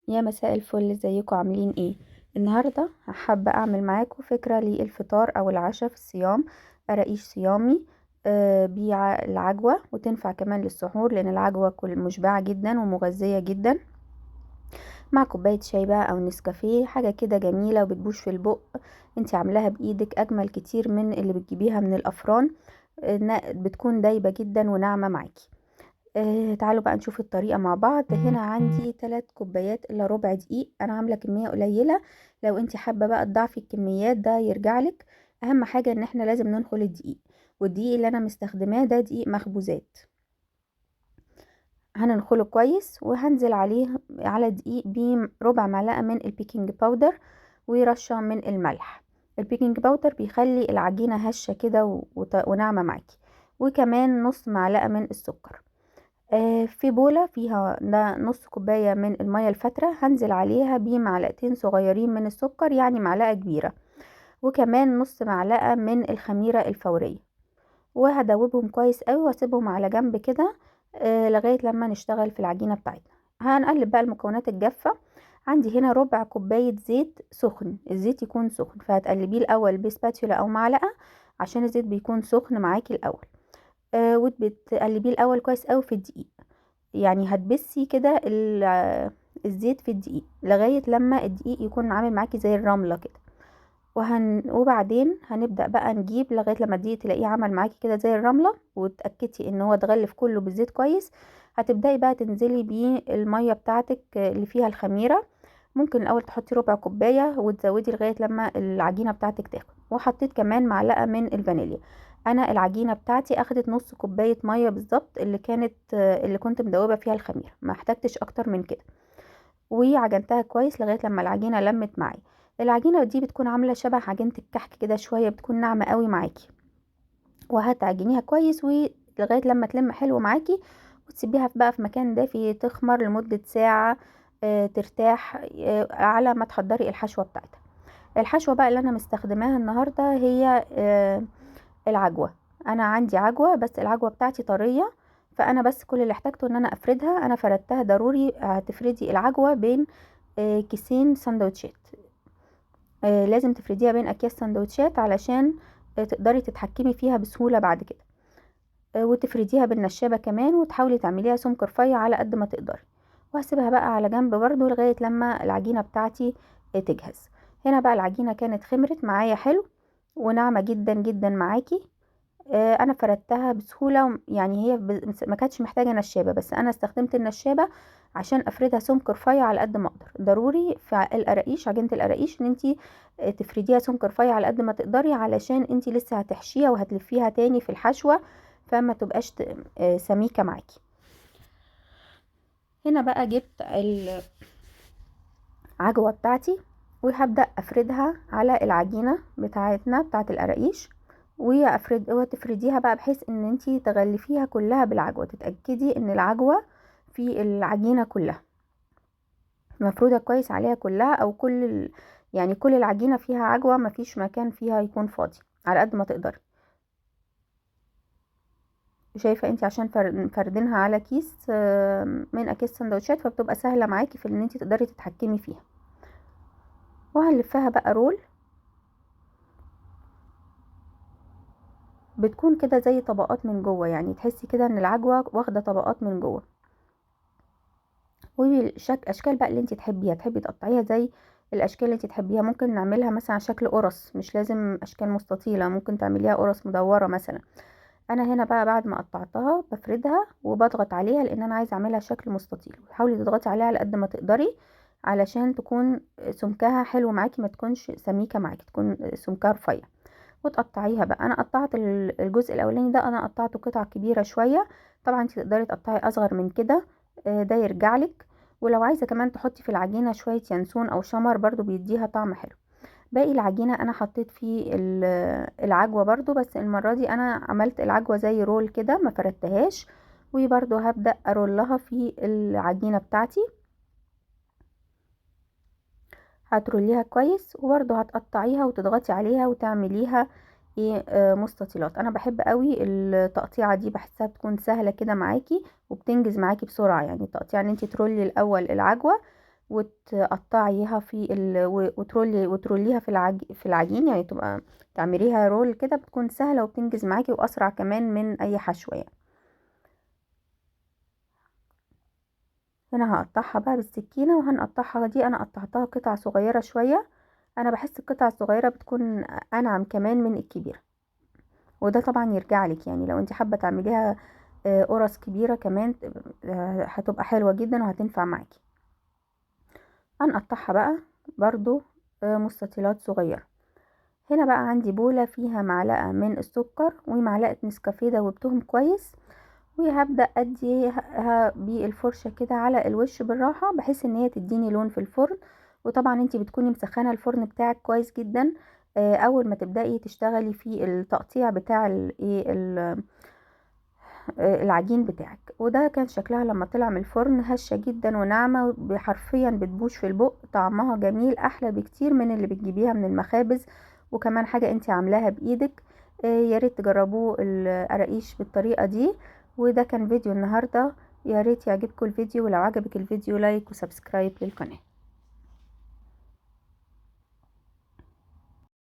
يا مساء الفل، ازيكم عاملين ايه؟ النهارده حابة اعمل معاكم فكرة للفطار او العشاء في الصيام، قراقيش صيامي بالعجوه، وتنفع كمان للسحور لان العجوه كل مشبعة جدا ومغذيه جدا، مع كوباية شاي بقى او نسكافيه، حاجة كده جميلة وبتبوش في البق، انتي عاملاها بايدك اجمل كتير من اللي بتجيبيها من الافران، بتكون دايبه جدا وناعمه معاكي. تعالوا بقى نشوف الطريقة مع بعض. هنا عندي 3 كوبايات الا ربع دقيق، انا عاملة كمية قليلة، لو انت حابة بقى تضاعفي الكميات ده يرجع لك. اهم حاجة ان احنا لازم ننخل الدقيق، والدقيق اللي انا مستخدماه ده دقيق مخبوزات، هننخله كويس، وهنزل عليه على الدقيق بربع معلقة من ال baking powder ورشة من الملح. ال baking powder بيخلي العجينة هشة كده وناعمة معاكي، وكمان نص معلقة من السكر. في بولة فيها ده نص كوباية من المية الفاترة، هنزل عليها بمعلقتين صغيرين من السكر، يعني معلقة كبيرة، وكمان نص معلقة من الخميرة الفورية، وهدوبهم كويس قوي واسيبهم على جنب كده، لغاية لما نشتغل في العجينة بتاعتنا. هنقلب بقى المكونات الجافة. عندي هنا ربع كوباية زيت سخن، الزيت يكون سخن، فهتقلبيه الأول بسباتيولا أو معلقة عشان الزيت بيكون سخن معاكي الأول، وبتقلبيه الأول كويس قوي في الدقيق، يعني هتبسي كده الزيت في الدقيق لغاية لما الدقيق يكون عامل معاكي زي الرملة كده، وبعدين هنبدأ بقى نجيب لغاية لما الدقيق تلاقيه عمل معاكي كده زي الرملة، وتأكدتي ان هو اتغلف كله بالزيت كويس. هتبدأي بقى تنزلي بيه المية بتاعتك اللي فيها الخميرة، ممكن الاول تحطي ربع كوباية وتزودي لغاية لما العجينة بتاعتك تاخد. وحطيت كمان معلقة من الفانيليا. انا العجينة بتاعتي اخدت نص كوباية مية بالظبط اللي كنت مدوبة فيها الخميرة، ما احتاجتش اكتر من كده، وعجنتها كويس لغاية لما العجينة لمت معايا. العجينة دي بتكون عاملة شبه عجينة الكحك كده شوية، بتكون ناعمة قوي معاكي، وهتعجنيها كويس ولغاية لما تلم حلو معاكي، وتسيبيها بقى في مكان دافي تخمر لمدة ساعة، ترتاح، على ما تحضري الحشوة بتاعتها. الحشوة بقى اللي انا مستخدماها النهاردة هي العجوة. انا عندي عجوة بس العجوة بتاعتي طرية، فانا بس كل اللي احتاجته ان انا افردها. انا فردتها، ضروري هتفردي العجوة بين كيسين سندوتشات، لازم تفرديها بين اكياس سندوتشات علشان تقدري تتحكمي فيها بسهولة بعد كده، وتفرديها بالنشابة كمان، وتحاولي تعمليها سمك رفيع على قد ما تقدري. وهسيبها بقى على جنب برضو لغاية لما العجينة بتاعتي تجهز. هنا بقى العجينة كانت خمرت معايا حلو وناعمة جدا جدا معاكي، انا فردتها بسهولة، يعني هي ما كانتش محتاجة نشابة، بس انا استخدمت النشابة عشان افردها سمك رفيع على قد ما اقدر. ضروري في القراقيش، عجينة القراقيش، ان انتي تفرديها سمك رفيع على قد ما تقدري، علشان انتي لسه هتحشيها وهتلفيها تاني في الحشوة، فما تبقاش سميكة معاكي. هنا بقى جبت العجوة بتاعتي وهبدأ افردها على العجينة بتاعتنا بتاعت القراقيش، وتفرديها بقى بحيث ان انتي تغلفيها كلها بالعجوة، تتأكدي ان العجوة في العجينة كلها مفرودة كويس عليها كلها، او كل العجينة فيها عجوة، مفيش مكان فيها يكون فاضي على قد ما تقدري. شايفة انتي عشان فردينها على كيس، من اكياس سندوتشات، فبتبقى سهلة معاكي في ان انتي تقدري تتحكمي فيها. وهنلفها بقى رول، بتكون كده زي طبقات من جوه، يعني تحسي كده ان العجوة واخدة طبقات من جوه، وبالشكل اشكال بقى اللي انتي تحبيها، تحبي تقطعيها زي الاشكال اللي انتي تحبيها. ممكن نعملها مثلا على شكل قرص، مش لازم اشكال مستطيلة، ممكن تعمليها قرص مدورة مثلا. انا هنا بقى بعد ما قطعتها بفردها وبضغط عليها، لان انا عايزه اعملها شكل مستطيل. حاولي تضغطي عليها على قد ما تقدري علشان تكون سمكها حلو معاكي، ما تكونش سميكة معاكي، تكون سمكها رفيع. وتقطعيها بقى. انا قطعت الجزء الاولاني ده، انا قطعته قطع كبيرة شوية، طبعا انت تقدري تقطعي اصغر من كده، ده يرجع لك. ولو عايزه كمان تحطي في العجينة شوية ينسون او شمر برضو بيديها طعم حلو. باقي العجينة انا حطيت فيه العجوه برضو، بس المرة دي انا عملت العجوه زي رول كده، ما فردتهاش، وبرضو هبدا ارولها في العجينة بتاعتي. هتروليها كويس، وبرضو هتقطعيها وتضغطي عليها وتعمليها مستطيلات. انا بحب قوي التقطيعه دي، بحسها بتكون سهلة كده معاكي وبتنجز معاكي بسرعة. يعني التقطيع ان انتي ترولي الاول العجوه وتقطعيها في وتروليها في العجين، يعني تبقى تعمليها roll كده، بتكون سهلة وبتنجز معاكي واسرع كمان من اي حشوه يعني. هنا هقطعها بقى بالسكينة، وهنقطعها دي انا قطعتها قطع صغيرة شوية، انا بحس القطع الصغيرة بتكون انعم كمان من الكبيرة، وده طبعا يرجع لك يعني لو انت حابة تعمليها قرص كبيرة كمان هتبقى حلوة جدا وهتنفع معاكي. هنقطعها بقى برضو مستطيلات صغيرة. هنا بقى عندي بولة فيها معلقة من السكر ومعلقة نسكافيه، دوبتهم كويس، وهبدأ اديها بالفرشة كده على الوش بالراحة بحيث ان هي تديني لون في الفرن. وطبعا انتي بتكوني مسخنة الفرن بتاعك كويس جدا اول ما تبدأي تشتغلي في التقطيع بتاع العجين بتاعك. وده كان شكلها لما طلع من الفرن، هشة جدا وناعمة، حرفيا بتبوش في البق، طعمها جميل احلى بكتير من اللي بتجيبيها من المخابز، وكمان حاجة انتي عاملاها بايدك. يا ريت تجربوه القراقيش بالطريقة دي. وده كان فيديو النهاردة، يا ريت يعجبكم الفيديو، ولو عجبك الفيديو like و subscribe للقناة.